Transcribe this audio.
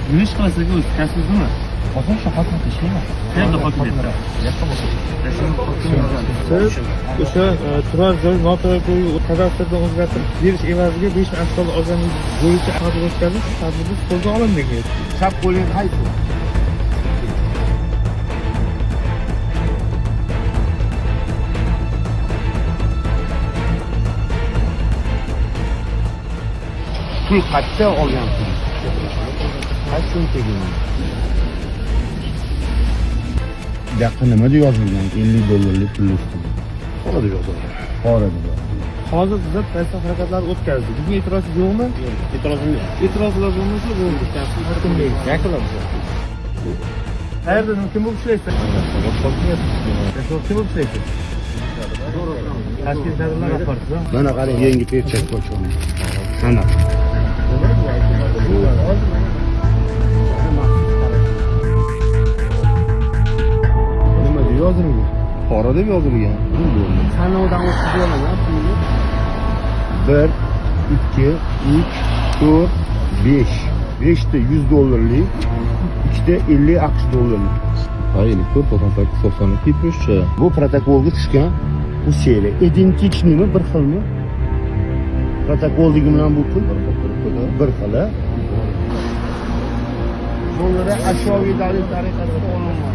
Nima ish qilasiz aka o'zi? Kasbingiz nima? Hozir o'sha hokimiyatda ishlayman. Qayerda hokimiyatda? Siz o'sha turar joy noto'g'ri kadastrdan o'zgartirib berish evaziga 5000 AQSh dollar olganingiz bo'yicha tadbir o'tkazib, tadbiringiz qo'lga olingan. Chap qo'ling qaysi? Pul qayerda olgan pul? Qaysi cho'ntagingda? Bu yoqqa nima deb yozilgan? 50 dollarlik pul ustida. Pora deb yozilgan. Pora deb yozilgan. Hozir bizlar protest harakatlari o'tkazdik. Bizga e'tiroz yo'qmi? E'tirozim yo'q. E'tirozlar bo'lmasa bo'ldi. Yakunlab. Qayerda nima kim bo'lib ishlaysiz? Kim bo'lib ishlaysiz? Tashkil kadrlar rahbarisiz. Mana qarang, yangi perchatka ochaman. Mana. Nima deb yozilgan? Pora deb yozilgan. Sanovdan o'tkazib olaman pulni. 1 2 3 4 5. 5 ta 100 dollarlik, 2 ta 50 AQSh dollarlik. Ha, 54, 98, 92, 73. Bu protokolga tushgan bu seriya. Identichныйmi, bir xilmi? Protokoldagi bilan bu pul bir xil, a? Dollari ashyoviy dalil tariqasida olingan.